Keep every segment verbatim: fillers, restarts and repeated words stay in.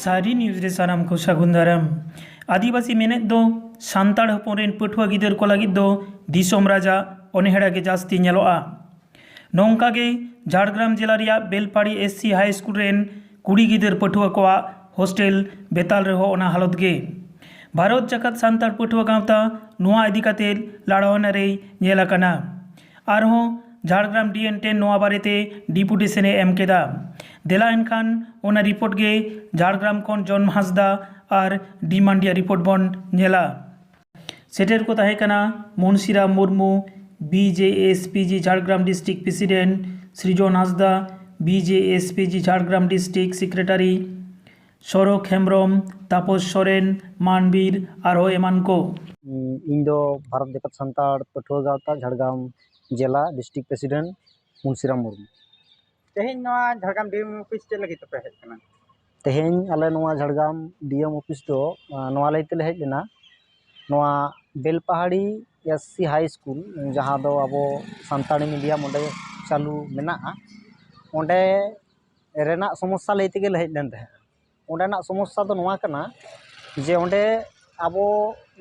ᱥᱟᱹᱨᱤ ᱱᱤᱭᱩᱡᱽ ᱨᱮ ᱥᱟᱱᱟᱢ ᱠᱚ ᱥᱟᱹᱜᱩᱱ ᱫᱟᱨᱟᱢ᱾ ᱟᱹᱫᱤᱵᱟᱹᱥᱤ ᱢᱮᱱᱮᱫ ᱫᱚ ᱥᱟᱱᱛᱟᱲ ᱦᱚᱯᱚᱱ ᱨᱮᱱ ᱯᱟᱹᱴᱷᱩᱣᱟᱹ ᱜᱤᱫᱟᱹᱨ ᱠᱚ ᱞᱟᱹᱜᱤᱫ ᱫᱚ ᱫᱤᱥᱚᱢ ᱨᱟᱡᱟ ᱚᱱᱦᱮᱲᱟ ᱜᱮ ᱡᱟᱹᱥᱛᱤ ᱧᱮᱞᱚᱜᱼᱟ᱾ ᱱᱚᱝᱠᱟ ᱜᱮ ᱡᱷᱟᱲᱜᱨᱟᱢ ᱡᱮᱞᱟ ᱨᱮᱭᱟᱜ Belpahari S C High School ᱨᱮᱱ ᱠᱩᱲᱤ ᱜᱤᱫᱟᱹᱨ ᱯᱟᱹᱴᱷᱩᱣᱟᱹ ᱠᱚᱣᱟᱜ ᱦᱳᱥᱴᱮᱞ ᱵᱮᱛᱟᱞ ᱨᱮᱦᱚᱸ ᱚᱱᱟ ᱦᱟᱞᱚᱛ ᱜᱮ᱾ ᱵᱷᱟᱨᱚᱛ ᱡᱟᱠᱟᱛ ᱥᱟᱱᱛᱟᱲ ᱯᱟᱹᱴᱷᱩᱣᱟᱹ ᱜᱟᱶᱛᱟ ᱱᱚᱣᱟ ᱤᱫᱤ ᱠᱟᱛᱮ ᱞᱟᱲᱟᱣᱱᱟ ᱨᱮᱭ ᱧᱮᱞ ᱟᱠᱟᱱᱟ᱾ ᱟᱨᱦᱚᱸ ᱡᱷᱟᱲᱜᱨᱟᱢ D N ten ᱱᱚᱣᱟ ᱵᱟᱨᱮᱛᱮ ᱰᱮᱯᱩᱴᱮᱥᱚᱱ ᱮ ᱮᱢ ᱠᱮᱫᱟ᱾ ᱫᱮᱞᱟ ᱮᱱᱠᱷᱟᱱ ᱚᱱᱟ ᱨᱤᱯᱳᱨᱴ ᱜᱮ ᱡᱷᱟᱲᱜᱨᱟᱢ ᱠᱷᱚᱱ ᱡᱚᱱᱢ ᱦᱟᱸᱥᱫᱟ ᱟᱨ ᱰᱤ ᱢᱟᱱᱰᱤᱭᱟ ᱨᱤᱯᱳᱨᱴ ᱵᱚᱱ ᱧᱮᱞᱟ᱾ ᱥᱮᱴᱮᱨ ᱠᱚ ᱛᱟᱦᱮᱸ ᱠᱟᱱᱟ Munsiram Murmu, B J S P G Jhargram district president, Srijon Hansda, B J S P G Jhargram district secretary, Sorok Hembrom, Tapas Soren, Manbir ᱟᱨᱦᱚᱸ ᱮᱢᱟᱱ ᱠᱚ᱾ ᱤᱧ ᱫᱚ ᱵᱷᱟᱨᱚᱛ ᱡᱟᱠᱟᱛ ᱥᱟᱱᱛᱟᱲ ᱯᱟᱹᱴᱷᱩᱣᱟᱹ ᱜᱟᱶᱛᱟ ᱡᱷᱟᱲᱜᱨᱟᱢ ᱡᱮᱞᱟ ᱰᱤᱥᱴᱨᱤᱠᱴ ᱯᱨᱮᱥᱤᱰᱮᱱᱴ ᱢᱩᱱᱥᱤᱨᱟᱢ ᱢᱩᱨᱢᱩ᱾ ᱛᱮᱦᱮᱧ ᱱᱚᱣᱟ ᱡᱷᱟᱲᱜᱨᱟᱢ D M office ᱪᱮᱫ ᱞᱟᱹᱜᱤᱫ ᱛᱮᱯᱮ ᱦᱮᱡ ᱠᱟᱱᱟ? ᱛᱮᱦᱮᱧ ᱟᱞᱮ ᱱᱚᱣᱟ ᱡᱷᱟᱲᱜᱨᱟᱢ D M office ᱫᱚ, ᱟᱸ, ᱱᱚᱣᱟ ᱞᱟᱹᱭ ᱛᱮᱞᱮ ᱦᱮᱡ ᱞᱮᱱᱟ, ᱱᱚᱣᱟ Belpahari S C High School, ᱡᱟᱦᱟᱸ ᱫᱚ ᱟᱵᱚ ᱥᱟᱱᱛᱟᱲᱤ medium ᱚᱸᱰᱮ ᱪᱟᱹᱞᱩ ᱢᱮᱱᱟᱜᱼᱟ, ᱚᱸᱰᱮ ᱨᱮᱱᱟᱜ ᱥᱚᱢᱚᱥᱥᱟ ᱞᱟᱹᱭ ᱛᱮᱜᱮ ᱞᱮ ᱦᱮᱡ ᱞᱮᱱ ᱛᱟᱦᱮᱸᱫ᱾ ᱚᱸᱰᱮᱱᱟᱜ ᱥᱚᱢᱚᱥᱥᱟ ᱫᱚ ᱱᱚᱣᱟ ᱠᱟᱱᱟ ᱡᱮ ᱚᱸᱰᱮ ᱟᱵᱚ,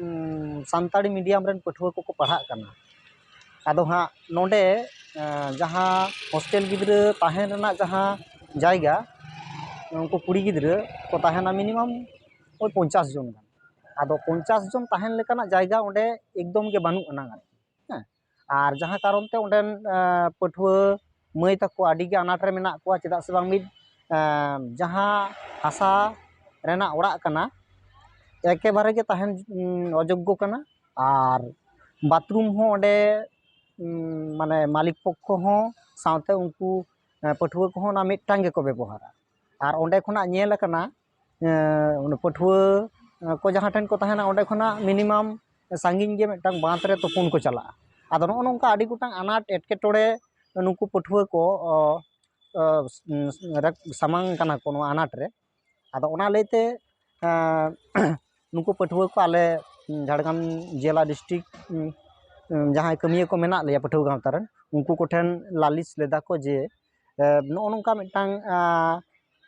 ᱩᱢ, ᱥᱟᱱᱛᱟᱲᱤ medium ᱨᱮᱱ ᱯᱟᱹᱴᱷᱩᱣᱟᱹ ᱠᱚᱠᱚ ᱯᱟᱲᱦᱟᱜ ᱠᱟᱱᱟ᱾ ᱟᱫᱚ ᱦᱟᱸᱜ ᱱᱚᱰᱮ, ᱮᱸ, ᱡᱟᱦᱟᱸ ᱦᱳᱥᱴᱮᱞ ᱜᱤᱫᱽᱨᱟᱹ ᱛᱟᱦᱮᱱ ᱨᱮᱱᱟᱜ ᱡᱟᱦᱟᱸ ᱡᱟᱭᱜᱟ, ᱩᱱᱠᱩ ᱠᱩᱲᱤ ᱜᱤᱫᱽᱨᱟᱹ ᱠᱚ ᱛᱟᱦᱮᱱᱟ minimum ᱳᱭ ᱯᱚᱧᱪᱟᱥ ᱡᱚᱱ ᱜᱟᱱ᱾ ᱟᱫᱚ ᱯᱚᱧᱪᱟᱥ ᱡᱚᱱ ᱛᱟᱦᱮᱱ ᱞᱮᱠᱟᱱᱟᱜ ᱡᱟᱭᱜᱟ ᱚᱸᱰᱮ ᱮᱠᱫᱚᱢ ᱜᱮ ᱵᱟᱹᱱᱩᱜ ᱟᱱᱟᱝ ᱟᱨᱠᱤ᱾ ᱦᱮᱸ, ᱟᱨ ᱡᱟᱦᱟᱸ ᱠᱟᱨᱚᱱ ᱛᱮ ᱚᱸᱰᱮᱱ, ᱮᱸ, ᱯᱟᱹᱴᱷᱩᱣᱟᱹ ᱢᱟᱹᱭ ᱛᱟᱠᱚ ᱟᱹᱰᱤ ᱜᱮ ᱟᱱᱟᱴ ᱨᱮ ᱢᱮᱱᱟᱜ ᱠᱚᱣᱟ, ᱪᱮᱫᱟᱜ ᱥᱮ ᱵᱟᱝ ᱢᱤᱫ, ᱮᱸ, ᱡᱟᱦᱟᱸ ᱦᱟᱥᱟ ᱨᱮᱱᱟᱜ ᱚᱲᱟᱜ ᱠᱟᱱᱟ, ᱮᱠᱮᱵᱟᱨᱮ ᱜᱮ ᱛᱟᱦᱮᱱ, ᱩᱸ, ᱚᱡᱳᱜᱽᱜᱚ ᱠᱟᱱᱟ᱾ ᱟᱨ ᱵᱟᱛᱷᱨᱩᱢ ᱦᱚᱸ ᱚᱸᱰᱮ, ᱩᱸ, ᱢᱟᱱᱮ ᱢᱟᱹᱞᱤᱠ ᱯᱚᱠᱠᱷᱚ ᱦᱚᱸ ᱥᱟᱶᱛᱮ ᱩᱱᱠᱩ, ᱮᱸ, ᱯᱟᱹᱴᱷᱩᱣᱟᱹ ᱠᱚᱦᱚᱸ ᱚᱱᱟ ᱢᱤᱫᱴᱟᱝ ᱜᱮᱠᱚ ᱵᱮᱵᱚᱦᱟᱨᱟ᱾ ᱟᱨ ᱚᱸᱰᱮ ᱠᱷᱚᱱᱟᱜ ᱧᱮᱞ ᱟᱠᱟᱱᱟ, ᱮᱸ, ᱯᱟᱹᱴᱷᱩᱣᱟᱹ, ᱮᱸ, ᱠᱚ ᱡᱟᱦᱟᱸ ᱴᱷᱮᱱ ᱠᱚ ᱛᱟᱦᱮᱱᱟ, ᱚᱸᱰᱮ ᱠᱷᱚᱱᱟᱜ minimum ᱥᱟᱺᱜᱤᱧ ᱜᱮ ᱢᱤᱫᱴᱟᱝ ᱵᱟᱸᱫᱷ ᱨᱮ ᱛᱩᱯᱩᱱ ᱠᱚ ᱪᱟᱞᱟᱜᱼᱟ᱾ ᱟᱫᱚ ᱱᱚᱜᱼᱚ ᱱᱚᱝᱠᱟ ᱟᱹᱰᱤ ᱜᱚᱴᱟᱝ ᱟᱱᱟᱴ ᱮᱴᱠᱮᱴᱚᱬᱮ ᱱᱩᱠᱩ ᱯᱟᱹᱴᱷᱩᱣᱟᱹ ᱠᱚ, ᱚ, ᱚ, ᱨᱮ ᱥᱟᱢᱟᱝ ᱠᱟᱱᱟ ᱠᱚ ᱱᱚᱣᱟ ᱟᱱᱟᱴ ᱨᱮ᱾ ᱟᱫᱚ ᱚᱱᱟ ᱞᱟᱹᱭᱛᱮ, ᱮᱸ, ᱱᱩᱠᱩ ᱯᱟᱹᱴᱷᱩᱣᱟᱹ ᱠᱚ ᱟᱞᱮ ᱡᱷᱟᱲᱜᱨᱟᱢ ᱡᱮᱞᱟ ᱰᱤᱥᱴᱨᱤᱠᱴ, ᱩᱸ, ᱡᱟᱦᱟᱸᱭ ᱠᱟᱹᱢᱤᱭᱟᱹ ᱠᱚ ᱢᱮᱱᱟᱜ ᱞᱮᱭᱟ ᱯᱟᱹᱴᱷᱩᱣᱟᱹ ᱜᱟᱶᱛᱟ ᱨᱮᱱ, ᱩᱱᱠᱩ ᱠᱚᱴᱷᱮᱱ ᱞᱟᱹᱞᱤᱥ ᱞᱮᱫᱟ ᱠᱚ ᱡᱮ, ᱮ, ᱱᱚᱜᱼᱚ ᱱᱚᱝᱠᱟ ᱢᱤᱫᱴᱟᱝ, ᱟᱸ,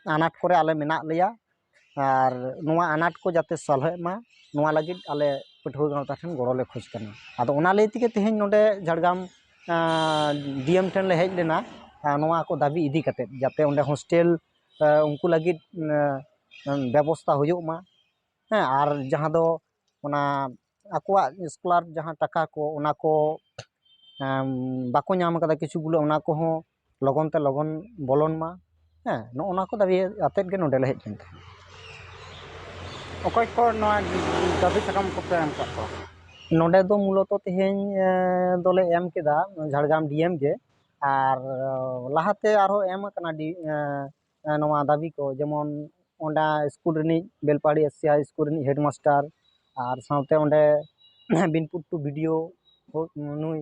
ᱟᱱᱟᱴ ᱠᱚᱨᱮ ᱟᱞᱮ ᱢᱮᱱᱟᱜ ᱞᱮᱭᱟ᱾ ᱟᱨ ᱱᱚᱣᱟ ᱟᱱᱟᱴ ᱠᱚ ᱡᱟᱛᱮ ᱥᱚᱞᱦᱮᱜ ᱢᱟ, ᱱᱚᱣᱟ ᱞᱟᱹᱜᱤᱫ ᱟᱞᱮ ᱯᱟᱹᱴᱷᱩᱣᱟᱹ ᱜᱟᱶᱛᱟ ᱴᱷᱮᱱ ᱜᱚᱲᱚ ᱞᱮ ᱠᱷᱚᱡᱽ ᱠᱟᱱᱟ᱾ ᱟᱫᱚ ᱚᱱᱟ ᱞᱟᱹᱭ ᱛᱮᱜᱮ ᱛᱮᱦᱮᱧ ᱱᱚᱰᱮ ᱡᱷᱟᱲᱜᱨᱟᱢ ᱰᱤ ᱮᱢ ᱴᱷᱮᱱ ᱞᱮ ᱦᱮᱡ ᱞᱮᱱᱟ, ᱟᱨ ᱱᱚᱣᱟ ᱠᱚ ᱫᱟᱹᱵᱤ ᱤᱫᱤ ᱠᱟᱛᱮᱫ, ᱡᱟᱛᱮ ᱚᱸᱰᱮ ᱦᱳᱥᱴᱮᱞ ᱩᱱᱠᱩ ᱞᱟᱹᱜᱤᱫ ᱵᱮᱵᱚᱥᱛᱷᱟ ᱦᱩᱭᱩᱜ ᱢᱟ᱾ ᱦᱮᱸ, ᱟᱨ ᱡᱟᱦᱟᱸ ᱫᱚ ᱚᱱᱟ ᱟᱠᱚᱣᱟᱜ ᱥᱠᱚᱞᱟᱨ ᱡᱟᱦᱟᱸ ᱴᱟᱠᱟ ᱠᱚ, ᱚᱱᱟ ᱠᱚ ᱵᱟᱠᱚ ᱧᱟᱢ ᱠᱟᱫᱟ ᱠᱤᱪᱷᱩ ᱜᱩᱞᱳ, ᱚᱱᱟ ᱠᱚᱦᱚᱸ ᱞᱚᱜᱚᱱ ᱛᱮ ᱞᱚᱜᱚᱱ ᱵᱚᱞᱚᱱ ᱢᱟ᱾ ᱦᱮᱸ, ᱱᱚᱜᱼᱚ ᱱᱚᱣᱟ ᱠᱚ ᱫᱟᱹᱵᱤ ᱟᱛᱮᱫ ᱜᱮ ᱱᱚᱰᱮ ᱞᱮ ᱦᱮᱡ ᱞᱮᱱ ᱛᱟᱦᱮᱸᱫ᱾ ᱚᱠᱚᱭ ᱠᱚ ᱱᱚᱣᱟ ᱫᱟᱹᱵᱤ ᱥᱟᱠᱟᱢ ᱠᱚᱯᱮ ᱮᱢ ᱠᱟᱜ ᱠᱚᱣᱟ? ᱱᱚᱰᱮ ᱫᱚ ᱢᱩᱞᱚᱛᱚ ᱛᱮᱦᱮᱧ ᱫᱚᱞᱮ ᱮᱢ ᱠᱮᱫᱟ ᱡᱷᱟᱲᱜᱨᱟᱢ ᱰᱤ ᱮᱢ ᱜᱮ, ᱟᱨ ᱞᱟᱦᱟᱛᱮ ᱟᱨᱦᱚᱸ ᱮᱢ ᱟᱠᱟᱱᱟ ᱰᱤ ᱱᱚᱣᱟ ᱫᱟᱹᱵᱤ ᱠᱚ, ᱡᱮᱢᱚᱱ ᱚᱸᱰᱮ ᱥᱠᱩᱞ ᱨᱤᱱᱤᱡ, ᱵᱮᱞᱯᱟᱦᱟᱲᱤ ᱮᱥ ᱥᱤ ᱦᱟᱭ ᱥᱠᱩᱞ ᱨᱤᱱᱤᱡ ᱦᱮᱰᱢᱟᱥᱴᱟᱨ, ᱟᱨ ᱥᱟᱶᱛᱮ ᱚᱸᱰᱮ ᱵᱤᱱᱯᱩᱨ ᱴᱩ ᱵᱤ ᱰᱤ ᱳ ᱱᱩᱭ